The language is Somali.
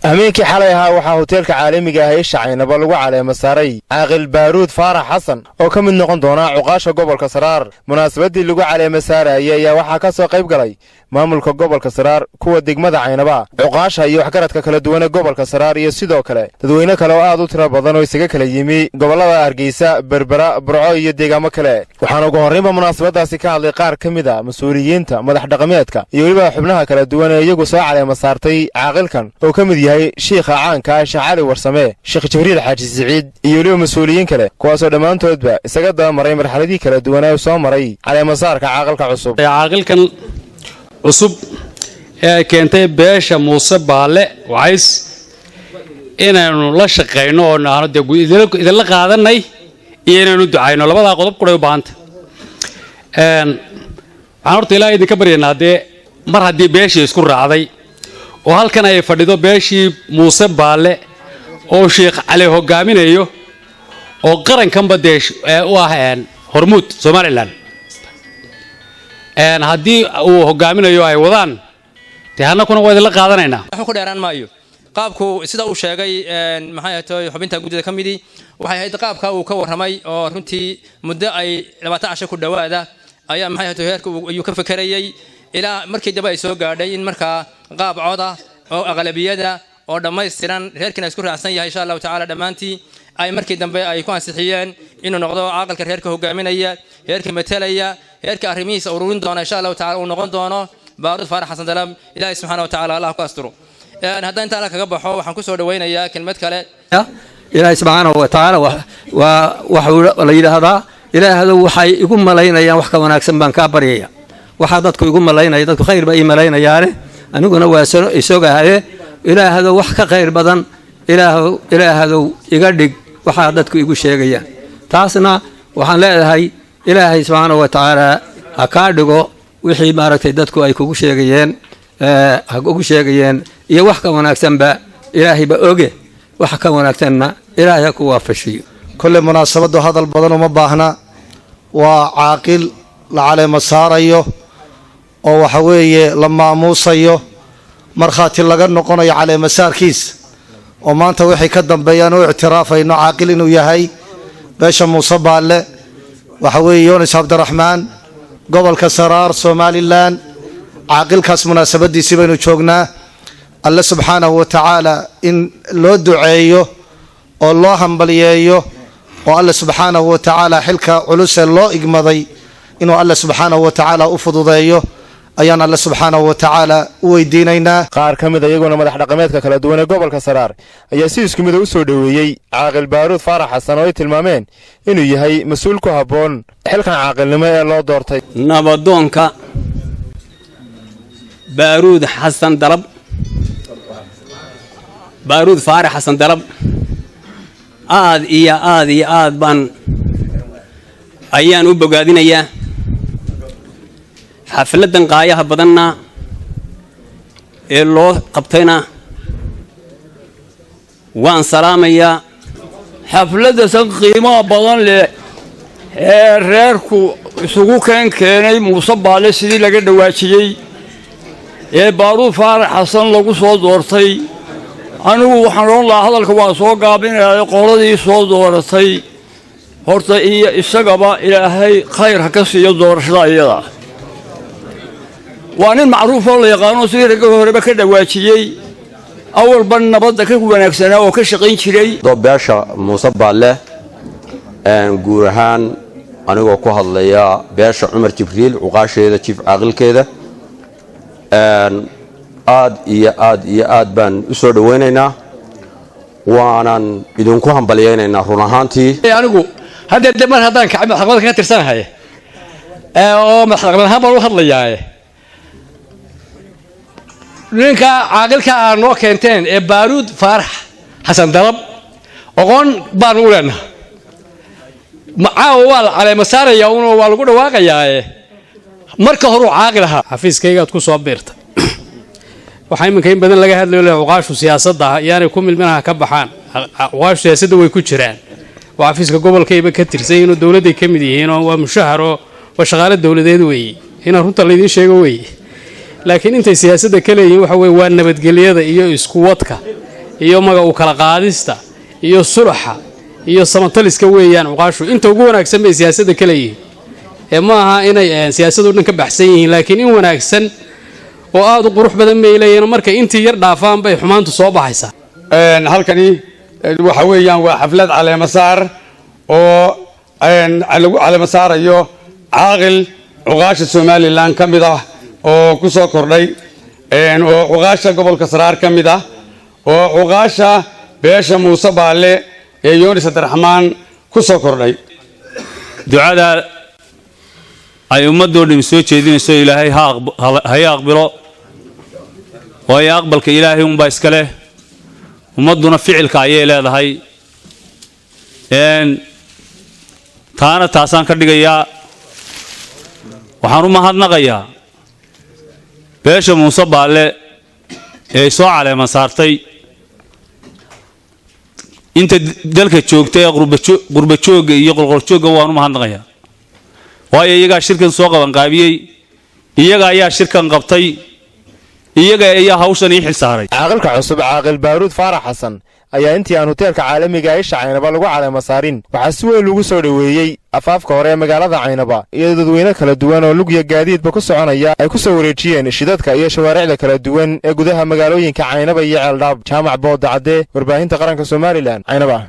Hameenkii xalay ahaa waxaa hoteelka caalamiga ah ee Shacaynaba lagu caleema saaray Caaqil Baaruud Faarax Xasan oo ka mid noqon doona cuqaasha gobolka Saraar. Munaasabadii lagu caleema saarayay ayaa waxaa ka soo qayb galay maamulka gobolka Saraar, kuwa degmada Caynaba, cuqaasha iyo waxgaradka kala duwan ee gobolka Saraar iyo sidoo kale dadweyne kale oo aad u tiro badan oo isaga kala yimi gobollada Hargeysa, Berbera, Burco iyo deegaamo kale. Waxaana ugu horraynba munaasabadaasi ka hadlay qaar ka mid a mas-uuliyiinta, madax dhaqameedka iyo weliba xubnaha kala duwan ee iyagu soo caleema saartay caaqilkan, oo ka mid yahay shiikha caanka ah Sheekh Cali Warsame, Sheekh Jibriil Xaaji Siciid iyo weliba mas-uuliyiin kale, kuwaasoo dhammaantoodba isaga dabamaray marxaladii kala duwan ee soo maray caleemasaarka caaqilka cusub. Caaqilkan cusub ee ay keentay beesha Muuse Baale Wacays inaynu la shaqayno oo nahno dee idinla qaadanay iyo inaynu ducayno, labadaa qodob quray u baahanta. Waxaan horta ilaahay idinka baryaynaa dee mar haddii beeshii isku raacday oo halkan ay fadhido beeshii Muuse Baale oo Sheekh Cali hogaaminayo oo qarankanba dee u ah hormuud Somaliland, haddii uu hogaaminayo ay wadaan, dee annakuna waa idinla qaadanaynaa. Waxba ku dheeraan maayo. Qaabku sida uu sheegay, maxay ahayd, xubinta guddida ka midii waxay ahayd qaabka uu ka warramay oo runtii muddo ay 20 casho ku dhowaada ayaa, maxay ahayd, heerka ayuu ka fekerayay ilaa markii dambe ay soo gaadhay in markaa qaab coda oo aqlabiyada oo dhammaystiran reerkiina isku raacsan yahay, insha Allahu tacaala, dhammaantii ay markii dambe ay ku ansixiyeen inuu noqdo caaqilka reerka hogaaminaya, reerka metelaya, reerka arrimihiisa ururin doona, insha Allahu tacala, uu noqon doono Baaruud Faarax Xasan Dalab. Ilaahay subxaana wa tacala Allah ku asturo. Haddaan intaa kaga baxo, waxaan kusoo dhawaynayaa kelmad kale. Ilaahay subxaanahu wa tacaala waa waxuu la yidhaahdaa: "Ilaahdow, waxay igu malaynayaan wax ka wanaagsan baan kaa baryaya." Waxaa dadku igu malaynaya, dadku khayr baa ii malaynayaane, aniguna waa isogahaye. Ilaahdow, wax ka khayr badan ilaahdow, ilaahdow iga dhig waxaa dadku igu sheegayaan. Taasna waxaan leedahay, Ilaahay subxaanahu wa tacaala ha kaa dhigo wixii maaragtay dadku ay kugu sheegayeen, ha kugu sheegayeen iyo wax ka wanaagsanba Ilaahayba oge, wax ka wanaagsanna Ilaahay ha ku waafashiyo. Kolley munaasabaddu hadal badan uma baahna. Waa caaqil la caleemo saarayo oo waxa weeye la maamuusayo, markhaati laga noqonayo caleemasaarkiisa, oo maanta wixii ka dambeeyaan u ictiraafayno caaqil inuu yahay beesha Muuse Baalle, waxa weeye Yunis Cabdiraxmaan, gobolka Saraar, Somaliland. Caaqilkaas munaasabadiisii baynu joognaa. Alle subxaanahu wa tacaala in loo duceeyo oo loo hambaliyeeyo oo Alle subxaanahu wa tacaala xilka culusee loo igmaday inuu Alle subxaanahu wa tacaala u fududeeyo ayaan Alle subxaanahu wa tacaala u weydiinaynaa. Qaar ka mid a iyaguna madax dhaqameedka kala duwan ee gobolka Saraar ayaa si isku mida u soo dhoweeyey Caaqil Baaruud Faarax Xasan oo ay tilmaameen inuu yahay mas-uul ku habboon xilkan caaqilnimo ee loo doortay. Nabadoonka Baaruud Xasan Dalab, Baaruud Faarax Xasan Dalab, aad iyo aad iyo aad baan ayaan u bogaadinayaa. Xafladdan qaayaha badanna ee loo qabtayna waan salaamayaa. Xafladda san qiimaha badan leh ee reerku isugu keenay Muuse Baale, sidii laga dhawaajiyey, ee Baaruud Faarax Xasan lagu soo doortay, anigu waxaan odhan lahaa, hadalka waan soo gaabinayaa, qoladii soo dooratay horta iyo isagaba Ilaahay khayr ha ka siiyo doorashada iyada. Waa nin macruuf oo la yaqaano, sidii ragga horeba ka dhawaajiyey, awalba nabadda ka wanaagsanaa oo ka shaqayn jiray. Beesha Muuse Baalle guur ahaan, anigoo ku hadlaya beesha Cumar Jibriil, cuqaasheeda, jiif caaqilkeeda, aad iyo aad iyo aad baan u soo dhowaynaynaa, waanan idinku hambalyaynaynaa run ahaantii. Anigu haddee de mar haddaan kacay madaxdhaqameedka ka tirsanahay oo madaxdhaqameed ahaan baan u hadlayaaye, ninka caaqilka aad noo keenteen ee Baaruud Faarax Xasan Dalab oqoon baanu u leenaha. Caawa waa la caleema saaraya uno waa lagu dhawaaqayaaye, marka horuu caaqil ahaa. Xafiiskaygaad ku soo biirta. Waxaa iminka in badan laga hadlayo le cuqaashu siyaasadda yaanay ku milminaha ka baxaan. Cuqaashu siyaasadda way ku jiraan oo xafiiska gobolkayba ka tirsan yihiin oo dowladday ka mid yihiin oo waa mushahar oo waa shaqaale dowladeed weeye, inaan runta laydiin sheego weeye. Laakiin intay siyaasadda ka leeyihiin waxa weye waa nabadgelyada iyo iskuwadka. Iyo maga u kala qaadista iyo sulaxa iyo samataliska weeyaan. Cuqaashu inta ugu wanaagsan bay siyaasadda ka leeyihiin ee ma aha inay siyaasadoo dhan ka baxsan yihiin, laakiin in wanaagsan oo aada u qurux badan bay leeyihiin. Markay intii yar dhaafaan bay xumaantu soo baxaysaa. Halkani waxa weeyaan waa xaflad caleemasaar oo lagu caleemasaarayo caaqil cuqaasha Somaliland ka mid ah oo ku soo kordhay, oo cuqaasha gobolka Saraar ka mid ah, oo cuqaasha beesha Muuse Baalle ee Yoonis Abdiraxmaan ku soo kordhay. Ducada ay ummaddoo dhami soo jeedinayso Ilaahay haya aqbilo, waayo aqbalka Ilaahay unbaa iska leh, ummadduna ficilka ayay leedahay. Taana taasaan ka dhigayaa. Waxaan u mahadnaqayaa beesha Muuse Baalle ee soo caleema saartay, inta dalka joogta ee qurba joogga iyo qolqoljoogga waan u mahadnaqayaa, waayo iyagaa shirkan soo qabanqaabiyey, iyaga ayaa shirkan qabtay, iyaga ayaa hawshan ii xil saaray. Caaqilka cusub, Caaqil Baaruud Faarax Xasan, ayaa intii aan hoteelka caalamiga isha Caynaba lagu caleema saarin waxaa si weyn lagu soo dhoweeyey afaafka hore ee magaalada Caynaba, iyadoo dadweyne kala duwan oo lugya gaadiidba ku soconaya ay ku soo wareejiyeen shidadka iyo shawaaricda kala duwan ee gudaha magaalooyinka Caynaba iyo Ceeldhaab. Jaamac Booda Cadde, warbaahinta qaranka Somaliland, Caynaba.